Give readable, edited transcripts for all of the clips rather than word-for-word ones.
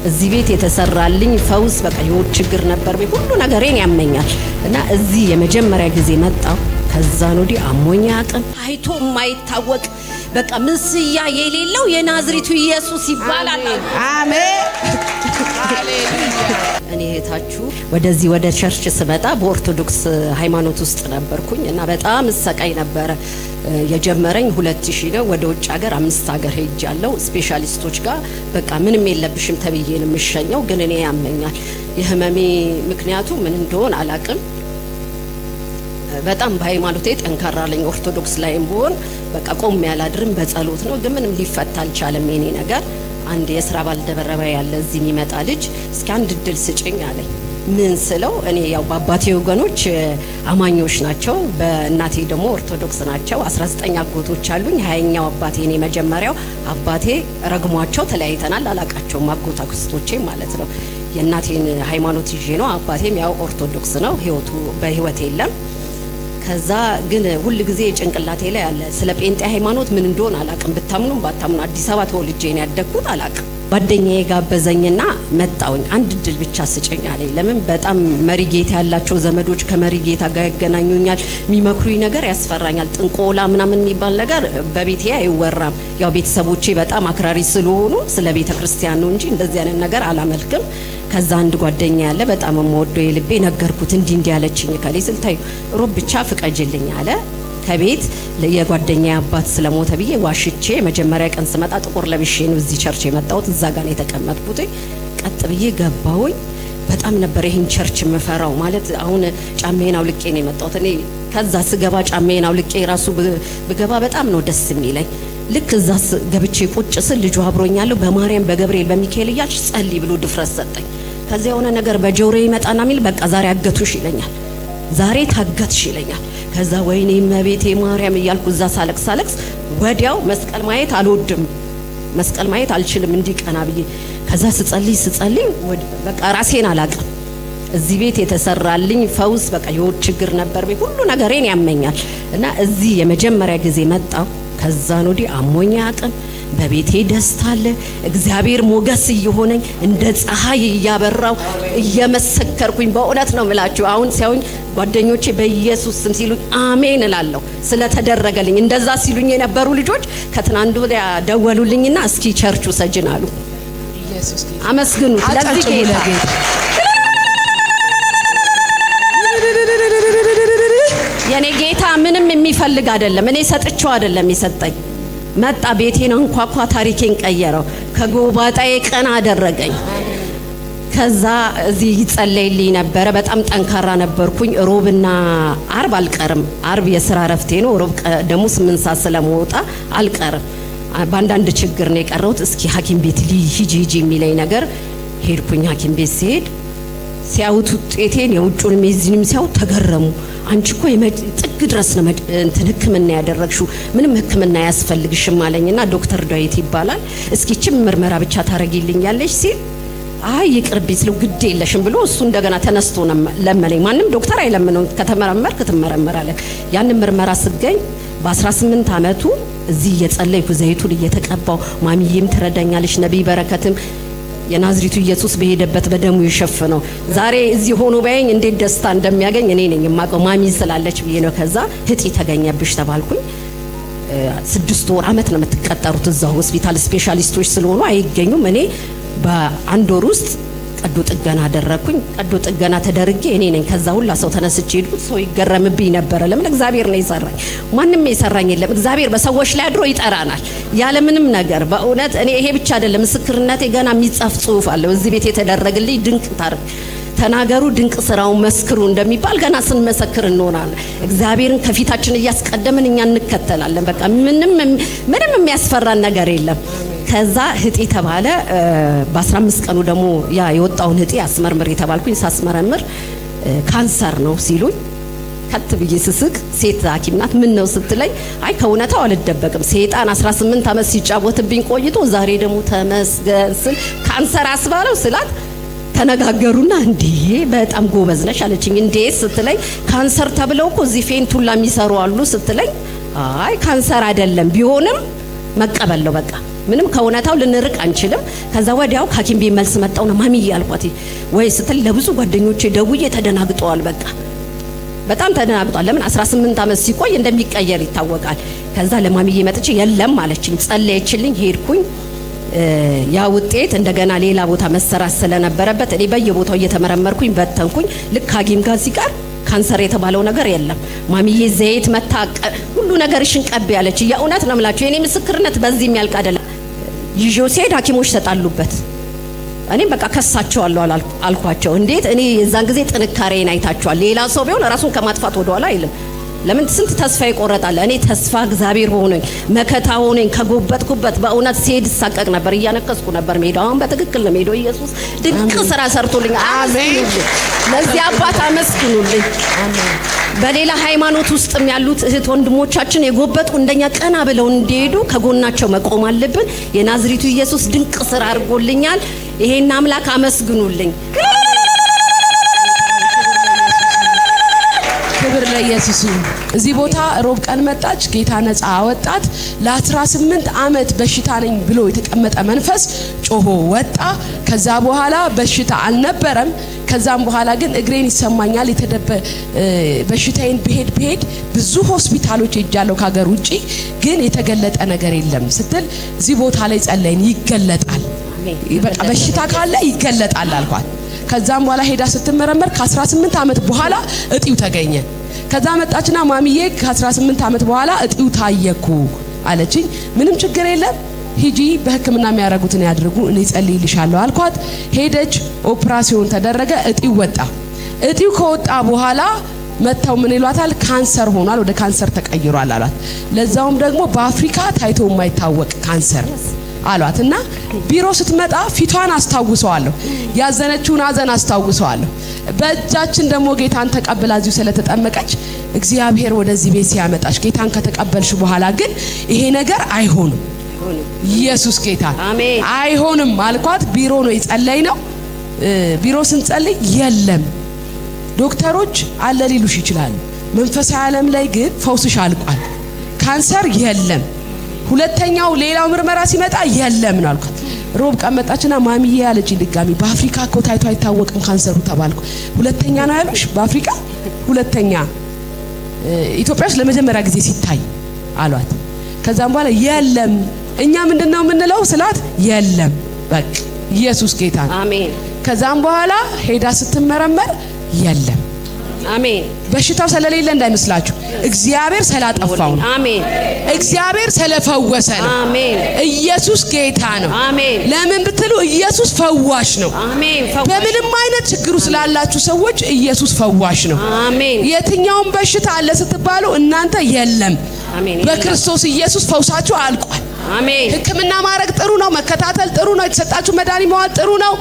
እዚህ ቤት የተሰራልኝ ፈውስ በቃ የሆድ ችግር ነበር፣ ሁሉ ነገሬን ያመኛል እና እዚህ የመጀመሪያ ጊዜ መጣው። ከዛን ወዲህ አሞኝ አያውቅም። አይቶ የማይታወቅ በቃ ምስያ የሌለው የናዝሬቱ ኢየሱስ ይባላል። አሜን። እኔ እህታችሁ ወደዚህ ወደ church ስመጣ በኦርቶዶክስ ሃይማኖት ውስጥ ነበርኩኝ እና በጣም እሰቃይ ነበረ። የጀመረኝ 2000 ነው። ወደ ውጭ ሀገር 5 ሀገር ሄጃለሁ። ስፔሻሊስቶች ጋር በቃ ምንም የለብሽም ተብዬ ነው የምሸኘው፣ ግን እኔ ያመኛል። የህመሜ ምክንያቱ ምን እንደሆነ አላቅም። በጣም በሃይማኖቴ ጠንካራ ነኝ። ኦርቶዶክስ ላይም ብሆን በቃ ቆሜ አላድርም፣ በጸሎት ነው። ግን ምንም ሊፈታ አልቻለም የኔ ነገር። አንድ የስራ ባልደረባ ያለ እዚህ የሚመጣ ልጅ እስኪ አንድ እድል ስጭኝ አለኝ። ምን ስለው እኔ ያው በአባቴ ወገኖች አማኞች ናቸው፣ በእናቴ ደግሞ ኦርቶዶክስ ናቸው። 19 አጎቶች አሉኝ። 20ኛው አባቴ እኔ መጀመሪያው አባቴ ረግሟቸው ተለያይተናል። አላቃቸውም አጎት አክስቶቼ ማለት ነው። የእናቴን ሃይማኖት ይዤ ነው። አባቴም ያው ኦርቶዶክስ ነው። ህይወቱ በህይወት የለም። ከዛ ግን ሁል ጊዜ ጭንቅላቴ ላይ አለ ስለ ጴንጤ ሃይማኖት ምን እንደሆነ አላቅም። ብታምኑም ባታምኑ አዲስ አበባ ተወልጄ ነው ያደግኩት፣ አላቅም። ጓደኛዬ ጋበዘኝና መጣውኝ። አንድ እድል ብቻ ስጭኝ አለኝ። ለምን በጣም መሪ ጌታ ያላቸው ዘመዶች ከመሪ ጌታ ጋር ያገናኙኛል። የሚመክሩኝ ነገር ያስፈራኛል። ጥንቆላ ምናምን የሚባል ነገር በቤቴ አይወራም። ያው ቤተሰቦቼ በጣም አክራሪ ስለሆኑ ስለ ቤተ ክርስቲያን ነው እንጂ እንደዚህ አይነት ነገር አላመልክም። ከዛ አንድ ጓደኛ ያለ በጣም የምወደው የልቤ ነገርኩት። እንዲህ እንዲህ ያለችኝ ከሌ ስል ታዩ ሮብ ብቻ ፍቀጅልኝ አለ። ከቤት የጓደኛ አባት ስለሞተ ብዬ ዋሽቼ መጀመሪያ ቀን ስመጣ ጥቁር ለብሼ ነው እዚህ church የመጣሁት። እዛ ጋር ነው የተቀመጥኩት። ቀጥ ብዬ ገባሁኝ። በጣም ነበር ይሄን church የምፈራው። ማለት አሁን ጫሜን አውልቄ ነው የመጣሁት እኔ። ከዛ ስገባ ጫሜን አውልቄ ራሱ ብገባ በጣም ነው ደስ የሚለኝ። ልክ እዛ ገብቼ ቁጭ ስል ልጁ አብሮኛለሁ። በማርያም በገብርኤል በሚካኤል እያልሽ ጸልይ ብሎ ድፍረት ሰጠኝ። ከዚያ የሆነ ነገር በጆሮዬ ይመጣና ሚል በቃ ዛሬ አገቱሽ ይለኛል፣ ዛሬ ታገትሽ ይለኛል። ከዛ ወይኔ እመቤቴ ማርያም እያልኩ እዛ ሳለቅስ ሳለቅስ ወዲያው መስቀል ማየት አልወድም፣ መስቀል ማየት አልችልም እንዲህ ቀና ብዬ። ከዛ ስጸልይ ስጸልይ በቃ ራሴን አላቅም። እዚህ ቤት የተሰራልኝ ፈውስ በቃ የሆድ ችግር ነበር፣ ሁሉ ነገሬን ያመኛል እና እዚህ የመጀመሪያ ጊዜ መጣው። ከዛን ወዲህ አሞኝ አያውቅም። በቤቴ ደስታ አለ። እግዚአብሔር ሞገስ እየሆነኝ እንደ ፀሐይ እያበራው እየመሰከርኩኝ በእውነት ነው የምላችሁ። አሁን ሲያዩኝ ጓደኞቼ በኢየሱስ ስም ሲሉኝ አሜን እላለሁ ስለተደረገልኝ። እንደዛ ሲሉኝ የነበሩ ልጆች ከትናንት ወዲያ ደወሉልኝና እስኪ ቸርቹ ሰጅን አሉ። አመስግኑት ለዚህ ጌታ። የኔ ጌታ ምንም የሚፈልግ አይደለም። እኔ ሰጥቼው አይደለም የሰጠኝ። መጣ ቤቴን አንኳኳ፣ ታሪኬን ቀየረው። ከጎባጣዬ ቀና አደረገኝ። ከዛ እዚህ ይጸለይልኝ ነበረ። በጣም ጠንካራ ነበርኩኝ። ሮብና አርብ አልቀርም። አርብ የስራ እረፍቴ ነው። ሮብ ደግሞ 8 ሰዓት ስለምወጣ አልቀርም። በአንዳንድ ችግር ነው የቀረሁት። እስኪ ሐኪም ቤት ሂጂ ሂጂ የሚለኝ ነገር ሄድኩኝ። ሐኪም ቤት ሲሄድ ሲያዩት ውጤቴን የውጩንም የዚህንም ሲያዩት ተገረሙ። አንቺ እኮ ጥግ ድረስ ነው እንትን ሕክምና ያደረግሽው፣ ምንም ሕክምና አያስፈልግሽም አለኝና ዶክተር ዳዊት ይባላል። እስኪ ይህችን ምርመራ ብቻ ታረጊልኛለሽ ሲል አይ ይቅርብኝ ስለው ግድ የለሽም ብሎ እሱ እንደገና ተነስቶ ለመነኝ። ማንም ዶክተር አይለምነውም፣ ከተመረመርክ ትመረመራለህ። ያንን ምርመራ ስገኝ በ18 ዓመቱ እዚህ እየጸለይኩ ዘይቱን እየተቀባው ማሚዬም ትረዳኛለች፣ ነቢይ በረከትም የናዝሬቱ ኢየሱስ በሄደበት በደሙ ይሸፍነው። ዛሬ እዚህ ሆኖ ባየኝ እንዴት ደስታ እንደሚያገኝ እኔ ነኝ የማውቀው፣ ማሚ ስላለች ብዬ ነው። ከዛ እጢ ተገኘብሽ ተባልኩኝ። 6 ወር አመት ነው የምትቀጠሩት እዛው ሆስፒታል፣ ስፔሻሊስቶች ስለሆኑ አይገኙም። እኔ በአንድ ወር ውስጥ ቀዶ ጥገና አደረግኩኝ። ቀዶ ጥገና ተደርጌ እኔ ነኝ ከዛ ሁላ ሰው ተነስቼ ሄድኩት። ሰው ይገረምብኝ ነበረ። ለምን እግዚአብሔር ነው የሰራኝ፣ ማንም የሰራኝ የለም። እግዚአብሔር በሰዎች ላይ አድሮ ይጠራናል ያለ ምንም ነገር። በእውነት እኔ ይሄ ብቻ አይደለም ምስክርነቴ፣ ገና የሚጻፍ ጽሁፍ አለው። እዚህ ቤት የተደረገልኝ ድንቅ ታሪክ ተናገሩ፣ ድንቅ ስራውን መስክሩ እንደሚባል ገና ስንመሰክር እንሆናለን። እግዚአብሔርን ከፊታችን እያስቀደምን እኛ እንከተላለን። በቃ ምንም ምንም የሚያስፈራን ነገር የለም። ከዛ እጢ ተባለ። በ15 ቀኑ ደግሞ ያ የወጣውን እጢ አስመርምር የተባልኩኝ ሳስመረምር ካንሰር ነው ሲሉኝ ከት ብዬ ስስቅ ሴት ሐኪም ናት። ምን ነው ስትለኝ አይ ከእውነታው አልደበቅም፣ ሰይጣን 18 ዓመት ሲጫወትብኝ ቆይቶ ዛሬ ደግሞ ተመስገን ስል ካንሰር አስባለው ስላት ተነጋገሩና እንዴ በጣም ጎበዝ ነሽ አለችኝ። እንዴ ስትለኝ ካንሰር ተብለው እኮ እዚህ ፌንቱላ የሚሰሩ አሉ ስትለኝ አይ ካንሰር አይደለም ቢሆንም መቀበል ነው በቃ። ምንም ከእውነታው ልንርቅ አንችልም። ከዛ ወዲያው ከሐኪም ቤት መልስ መጣው ነው ማሚዬ አልኳት። ወይ ስትል ለብዙ ጓደኞቼ ደውዬ ተደናግጠዋል። በቃ በጣም ተደናግጧል። ለምን 18 ዓመት ሲቆይ እንደሚቀየር ይታወቃል። ከዛ ለማሚዬ መጥቼ የለም አለችኝ። ጸለየችልኝ፣ ሄድኩኝ። ያ ውጤት እንደገና ሌላ ቦታ መሰራት ስለነበረበት እኔ በየቦታው እየተመረመርኩኝ በተንኩኝ። ልክ ሐኪም ጋር ሲቀር ካንሰር የተባለው ነገር የለም። ማሚዬ ዘይት መታ ሁሉ ነገርሽን ቀቢ ያለች። የእውነት ነው የምላችሁ የኔ ምስክርነት በዚህ የሚያልቅ አይደለም። ይዤው ሲሄድ ሐኪሞች ተጣሉበት። እኔም በቃ ከሳቸዋለሁ አልኳቸው። እንዴት እኔ የዛን ጊዜ ጥንካሬን አይታችኋል። ሌላ ሰው ቢሆን ራሱን ከማጥፋት ወደኋላ አይልም። ለምን ስንት ተስፋ ይቆረጣል። እኔ ተስፋ እግዚአብሔር ሆኖኝ መከታ ሆኖኝ ከጎበጥኩበት በእውነት ሲሄድ እሳቀቅ ነበር፣ እያነከስኩ ነበር ሜዳው። አሁን በትክክል ነው ሜዳው። ኢየሱስ ድንቅ ስራ ሰርቶልኝ አመስግኑልኝ፣ ለዚህ አባት አመስግኑልኝ። በሌላ ሃይማኖት ውስጥም ያሉት እህት ወንድሞቻችን የጎበጡ እንደኛ ቀና ብለው እንዲሄዱ ከጎናቸው መቆም አለብን። የናዝሬቱ ኢየሱስ ድንቅ ስራ አድርጎልኛል። ይሄን አምላክ አመስግኑልኝ። ክብር ለኢየሱስ ይሁን። እዚህ ቦታ ሮብ ቀን መጣች፣ ጌታ ነፃ አወጣት። ለ18 ዓመት በሽታ ነኝ ብሎ የተቀመጠ መንፈስ ጮሆ ወጣ። ከዛ በኋላ በሽታ አልነበረም። ከዛም በኋላ ግን እግሬን ይሰማኛል የተደበ በሽታዬን ብሄድ ብዙ ሆስፒታሎች ሄጃለሁ ከሀገር ውጪ፣ ግን የተገለጠ ነገር የለም ስትል እዚህ ቦታ ላይ ጸለይን። ይገለጣል፣ በቃ በሽታ ካለ ይገለጣል አልኳት። ከዛም በኋላ ሄዳ ስትመረመር ከ18 ዓመት በኋላ እጢው ተገኘ። ከዛ መጣችና ማሚዬ ከ18 ዓመት በኋላ እጢው ታየኩ አለችኝ። ምንም ችግር የለም ሂጂ፣ በሕክምና የሚያደርጉትን ያድርጉ፣ እኔ ጸልይልሻለሁ አልኳት። ሄደች፣ ኦፕራሲዮን ተደረገ፣ እጢው ወጣ። እጢው ከወጣ በኋላ መተው ምን ይሏታል? ካንሰር ሆኗል፣ ወደ ካንሰር ተቀይሯል አሏት። ለዛውም ደግሞ በአፍሪካ ታይቶ የማይታወቅ ካንሰር አሏት። እና ቢሮ ስትመጣ ፊቷን አስታውሰዋለሁ፣ ያዘነችውን ሀዘን አስታውሰዋለሁ። በእጃችን ደግሞ ጌታን ተቀብላ እዚሁ ስለተጠመቀች እግዚአብሔር ወደዚህ ቤት ሲያመጣሽ ጌታን ከተቀበልሽ በኋላ ግን ይሄ ነገር አይሆንም፣ ኢየሱስ ጌታ አይሆንም አልኳት። ቢሮ ነው የጸለይ ነው። ቢሮ ስንጸልይ የለም ዶክተሮች አለ ሊሉሽ ይችላሉ። መንፈሳዊ ዓለም ላይ ግን ፈውስሽ አልቋል፣ ካንሰር የለም። ሁለተኛው ሌላው ምርመራ ሲመጣ የለም ነው አልኳት። ሮብ ቀን መጣችና ማሚዬ ያለችኝ ድጋሚ በአፍሪካ እኮ ታይቶ አይታወቅም ካንሰሩ ተባልኩ። ሁለተኛ ነው ያሉሽ በአፍሪካ ሁለተኛ፣ ኢትዮጵያ ውስጥ ለመጀመሪያ ጊዜ ሲታይ አሏት። ከዛም በኋላ የለም እኛ ምንድነው የምንለው ስላት የለም በቃ ኢየሱስ ጌታ ነው። አሜን። ከዛም በኋላ ሄዳ ስትመረመር የለም። አሜን። በሽታው ስለሌለ እንዳይመስላችሁ እግዚአብሔር ስላጠፋው ነው። አሜን። እግዚአብሔር ስለፈወሰ ነው። አሜን። ኢየሱስ ጌታ ነው። አሜን። ለምን ብትሉ ኢየሱስ ፈዋሽ ነው። አሜን። በምንም አይነት ችግሩ ስላላችሁ ሰዎች ኢየሱስ ፈዋሽ ነው። አሜን። የትኛውም በሽታ አለ ስትባሉ እናንተ የለም፣ አሜን። በክርስቶስ ኢየሱስ ፈውሳችሁ አልቋል። አሜን። ሕክምና ማድረግ ጥሩ ነው፣ መከታተል ጥሩ ነው፣ የተሰጣችሁ መድኃኒት መዋጥ ጥሩ ነው።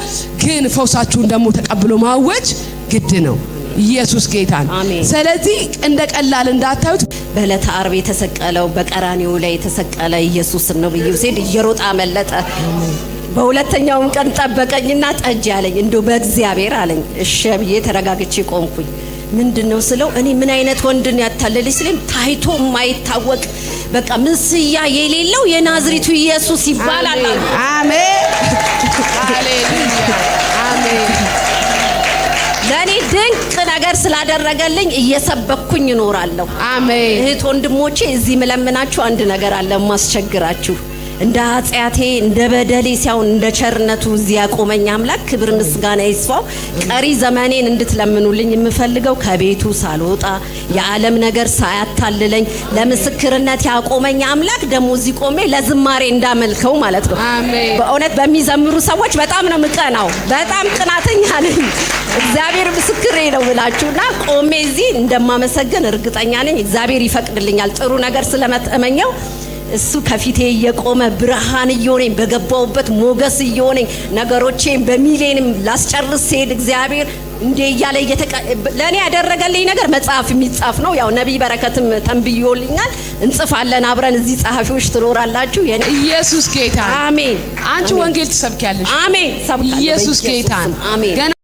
ግን ፈውሳችሁን ደግሞ ተቀብሎ ማወጅ ግድ ነው። ኢየሱስ ጌታ ነው። ስለዚህ እንደ ቀላል እንዳታዩት። በዕለተ ዓርብ የተሰቀለው በቀራኒው ላይ የተሰቀለ ኢየሱስን ነው ብዬ ስሄድ እየሮጠ አመለጠ። በሁለተኛውም ቀን ጠበቀኝና ጠጅ አለኝ። እንደው በእግዚአብሔር አለኝ። እሺ ብዬ ተረጋግቼ ቆምኩኝ። ምንድነው ስለው እኔ ምን አይነት ወንድን ያታለለኝ ስለኝ ታይቶ የማይታወቅ በቃ ምስያ የሌለው የናዝሬቱ ኢየሱስ ይባላል። አሜን። ሃሌሉያ። አሜን። ለኔ ድንቅ ነገር ስላደረገልኝ እየሰበኩኝ እኖራለሁ። አሜን። እህት ወንድሞቼ እዚህ ምለምናችሁ አንድ ነገር አለ የማስቸግራችሁ። እንደ ኃጢአቴ እንደ በደሌ ሳይሆን እንደ ቸርነቱ እዚህ ያቆመኝ አምላክ ክብር ምስጋና ይስፋው። ቀሪ ዘመኔን እንድትለምኑልኝ የምፈልገው ከቤቱ ሳልወጣ የዓለም ነገር ሳያታልለኝ ለምስክርነት ያቆመኝ አምላክ ደግሞ እዚህ ቆሜ ለዝማሬ እንዳመልከው ማለት ነው። አሜን። በእውነት በሚዘምሩ ሰዎች በጣም ነው የምቀናው። በጣም ቅናተኛ ነኝ። እግዚአብሔር ምስክሬ ነው ብላችሁና ቆሜ እዚህ እንደማመሰግን እርግጠኛ ነኝ። እግዚአብሔር ይፈቅድልኛል። ጥሩ ነገር ስለመተመኘው እሱ ከፊቴ እየቆመ ብርሃን እየሆነኝ በገባውበት ሞገስ እየሆነኝ ነገሮቼን በሚሊዮንም ላስጨርስ ሲሄድ እግዚአብሔር እንዴ እያለ ለእኔ ያደረገልኝ ነገር መጽሐፍ የሚጻፍ ነው። ያው ነቢይ በረከትም ተንብዮልኛል። እንጽፋለን አብረን እዚህ ጸሐፊዎች ትኖራላችሁ። ኢየሱስ ጌታ። አሜን። አንቺ ወንጌል ትሰብኪያለሽ። አሜን። ኢየሱስ ጌታ። አሜን። ገና